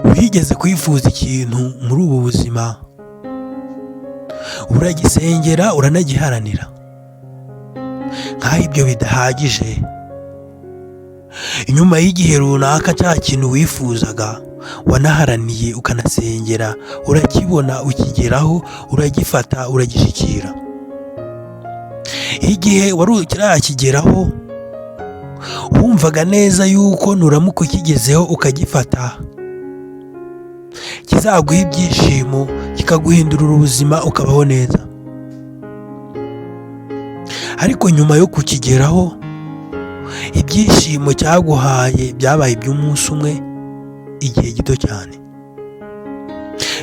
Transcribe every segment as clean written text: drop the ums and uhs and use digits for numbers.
Wigeze kwifuza ikintu muri ubu buzima, uragisengera, uranagiharanira, nk'aho ibyo bidahagije. Nyuma y'igihe runaka cya kintu wifuzaga, wanaharaniye, ukanasengera, urakibona, ukigeraho, uragifata, uragishyikira. Igihe wari ukirakigeraho wumvaga neza yuko nuramuka ukigezeho ukagifata kizaguha ibyishimo, kikaguhindurira ubuzima, ukabaho neza. Ariko nyuma yo kukigeraho, ibyishimo cyaguhaye byabaye iby'umunsi umwe, igihe gito cyane.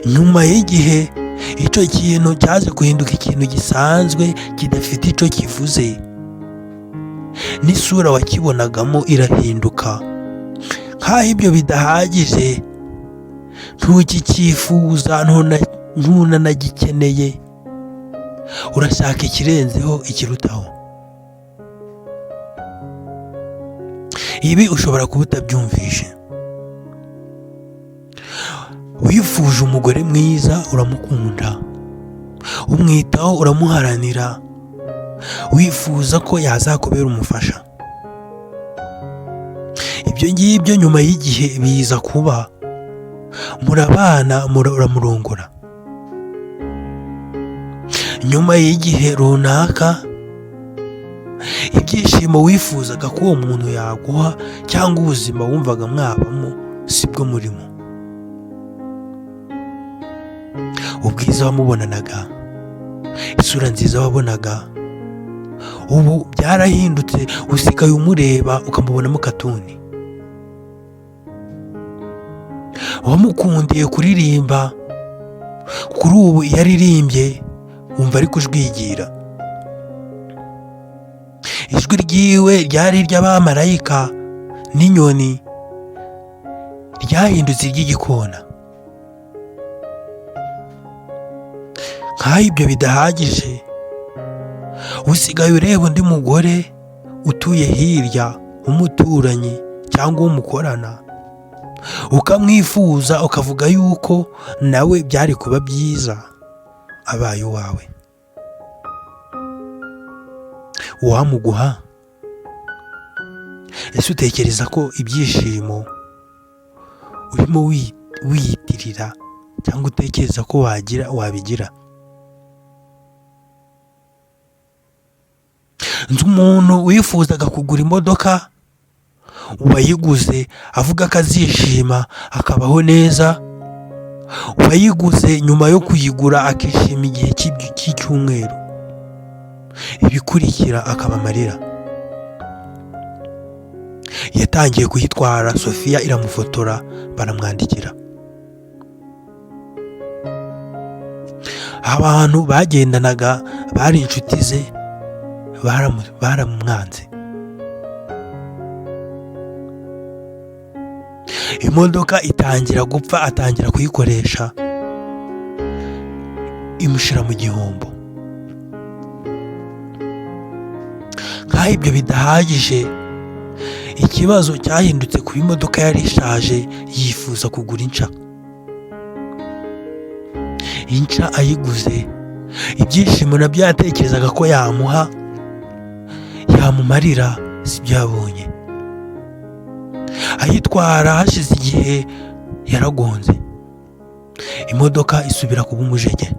Nyuma y'igihe icyo kintu cyaje guhinduka ikintu gisanzwe, kidafite icyo kivuze, n'isura wakibonagamo irahinduka. Nk'aho ibyo bidahagije, ntukicyifuza, ntunanagikeneye, urashaka ikirenzeho, ikirutaho. Ibi ushobora kuba utabyumvishe. Wifuje umugore mwiza, uramukunda, umwitaho, uramuharanira, wifuza ko yazakubera umufasha. Ibyo ngibyo nyuma y'igihe biza kuba, murabana, uramurongora. Nyuma y'igihe runaka, ibyishimo wifuzaga ko uwo muntu yaguha cyangwa ubuzima wumvaga mwabamo sibwo murimo. Ubwiza wamubonanaga, isura nziza wabonaga, ubu byarahindutse, usigaye umureba ukamubonamo katuni. Wamukundiye kuririmba, kuri ubu iyo aririmbye wumva ari kujwigira. Ijwi ryiwe ryari iry'abamarayika n'inyoni, ryahindutse iry'igikona. Nk'aho ibyo bidahagije, usigaye ureba undi mugore utuye hirya, umuturanyi cyangwa uwo mukorana, ukamwifuza, ukavuga yuko nawe byari kuba byiza abaye uwawe. Uwamuguha, ese utekereza ko ibyishimo urimo wiyitirira cyangwa utekereza ko wagira wabigira? Nzi umuntu wifuzaga kugura imodoka, uwayiguze avuga ko azishima akabaho neza, uwayiguze nyuma yo kuyigura akishima igihe cy'icyumweru, ibikurikira akaba amarira. Yatangiye kuyitwara, Sofiya iramufotora, baramwandikira. Abantu bagendanaga bari inshuti ze baramwanze. Imodoka itangira gupfa, atangira kuyikoresha, imushyira mu gihombo. Nk'aho ibyo bidahagije, ikibazo cyahindutse kuba imodoka yari ishaje, yifuza kugura insha. Insha ayiguze, ibyishimo nabyo yatekerezaga ko yamuha, yamumarira, sibyo yabonye. Ayitwara hashize igihe yaragonze, imodoka isubira kuba umujege.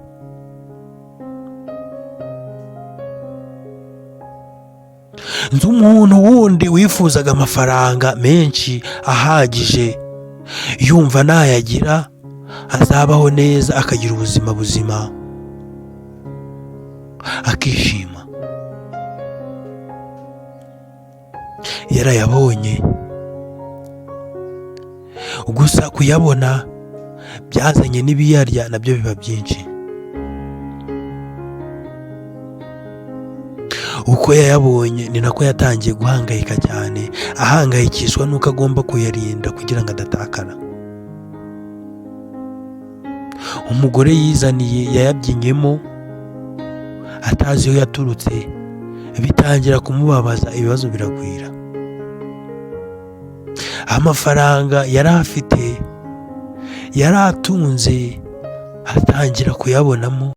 Nzi umuntu wundi wifuzaga amafaranga menshi ahagije, yumva nayagira azabaho neza, akagira ubuzima buzima, akishima. Yarayabonye, gusa kuyabona byazanye n'ibiyarya nabyo biba byinshi. Uko yayabonye ni nako yatangiye guhangayika cyane, ahangayikishwa n'uko agomba kuyarinda kugira ngo adatakara. Umugore yizaniye yayabyinyemo atazi iyo yaturutse, bitangira kumubabaza, ibibazo biragwira. Amafaranga yari afite Yari atunze atangira kuyabonamo.